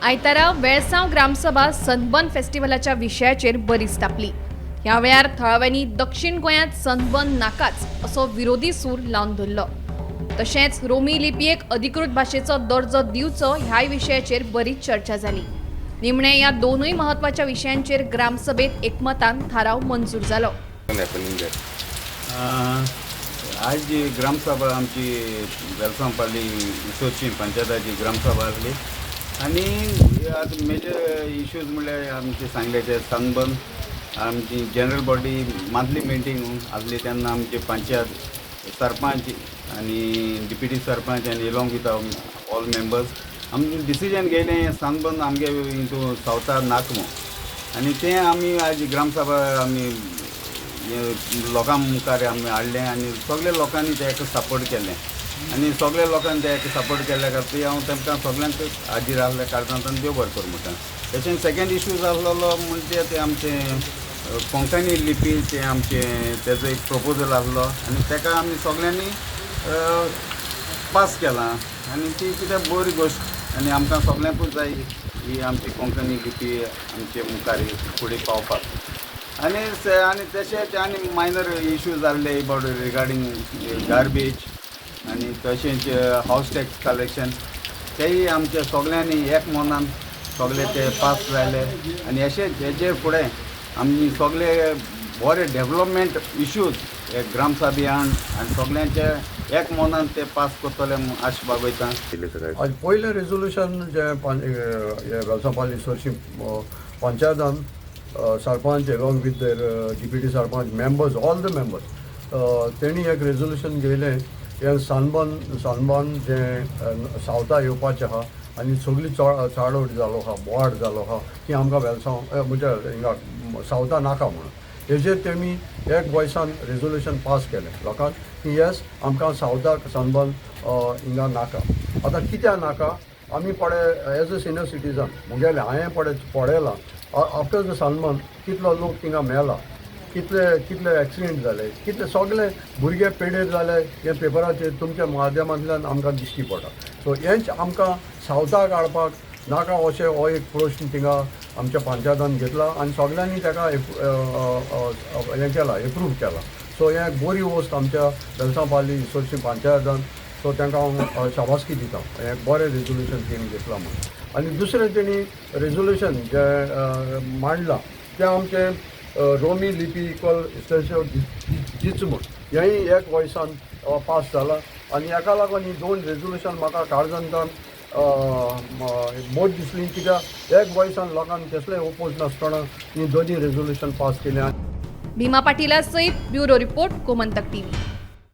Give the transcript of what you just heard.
आयतारा वेळसांव ग्रामसभा सनबर्न फेस्टिवलाच्या विशयाचेर बरीच तापली. ह्या वेळार थळाव्यांनी दक्षिण गोंयांत सनबर्न नाकाच असो विरोधी सूर लावन धरलो. तशेंच रोमी लिपयेक अधिकृत भाशेचो दर्जो दिवचो ह्याय विशयाचेर बरीच चर्चा जाली. निमणे ह्या दोनूय म्हत्वाच्या विशयांचेर ग्रामसभेत एकमतान थाराव मंजूर जालो. Happening there. आज जी ग्रामसभा आमची वेलसांव पाली इसोची पंचायताची ग्रामसभा आसली आनी आतां मेजर इश्यूज म्हणल्यार आमचे सांगले ते सनबर्न. आमची जनरल बॉडी मंथली मिटींग आसली तेन्ना आमचे पंचायत सरपंच आनी डिप्युटी सरपंच आनी एलॉंग विथ ऑल मेंबर्स आमी डिसिजन घेयलें, सनबर्न आमगे हितू सावथार नाका म्हूण. आनी तें आमी आज ग्रामसभा आमी हे लोकां मुखार आमी हाडलें आनी सगळे लोकांनी तेका सपोर्ट केलें आनी सगळे लोकांनी तेका सपोर्ट केल्ल्या खातीर हांव तेमकां सगल्यांक हाजीर आसल्या कारणान देव बरें करूं म्हणटा. तशेंच सेकेंड इशू आसलेलो म्हणजे ते आमचे कोंकणी लिपी, ते आमचे तेजो एक प्रपोजल आसलो आनी तेका आमी सगल्यांनी पास केला आनी ती कितें बरी गोश्ट आनी आमकां सगल्यांकूच जाय ही आमची कोंकणी लिपी आमचे मुखार फुडें पावपाक. आनी तशेंच आनी मायनर इश्यू जाल्ले अबाउट रिगार्डींग गार्बेज आनी तशेंच हावस टॅक्स कलेक्शन, तेय आमच्या सगल्यांनी एक मनान सगळे ते पास जाले. आनी अशेंच हेजे फुडें आमी सगळे बरे डेवलपमेंट इश्यूज हे ग्रामसभेन आनी सगल्यांचे एक मनान ते पास करतले म्हूण आश बागयता. आज पयलें रेजोल्युशन जें हे वेलसांव पाली इसोरशी पंचायतान sarpanch along with their deputy sarpanch, members, all the members, तेणी एक रेजोल्युशन घेयलें, हें सनबर्न जें सावथा येवपाचें आहा आनी सगळी चाळवट जालो आहा, बोवाळ जालो आहा की आमकां वेलसांव म्हणजे हिंगा सावथा नाका म्हणून. हेजेर तेमी एक वॉयसान रेजोल्युशन पास केलें लोकांक की येस, आमकां सावथाक सनबर्न हिंगा नाका. आतां कित्याक नाका, आमी पळय, एज अ सिनियर सिटीजन मुगेलें हांवें पळय पळयलां, आफ्टर the sunburn कितलो लोक थिंगा मेला, कितले कितले एक्सिडेंट जाले, कितले सगळे भुरगे पेडेर जाले, हे पेपराचेर तुमच्या माध्यमांतल्यान आमकां दिश्टी पडटा. सो हेंच आमकां सावथाक हाडपाक नाका अशें हो एक प्रश्न थिंगा आमच्या पंचायतान घेतला आनी सगळ्यांनी ताका हें केलां, एप्रूव केलां. सो हें एक बरी वस्त आमच्या वेलसांव पाली इसोरशी पंचायतान. सो तांकां हांव शाबासकी दिता, हें बरें रेजोल्युशन तेणी घेतलां म्हणून. आनी दुसरें तेणी रेजोल्युशन जें मांडलां तें आमचें रोमी लिपी इक्वल इस्टेशन दिच म्हूण, हेंय एक वॉयसान पास जालां. आनी हेका लागून ही दोन रेजोल्युशन म्हाका काळजांतल्यान बोट दिसली, कित्याक एक वॉयसान लोकांक कसलेय ओपोज नासतना ही दोनी रेजोल्युशन पास केलें. भीमा पाटीला सहित ब्युरो रिपोर्ट, गोमंतक टीव्ही.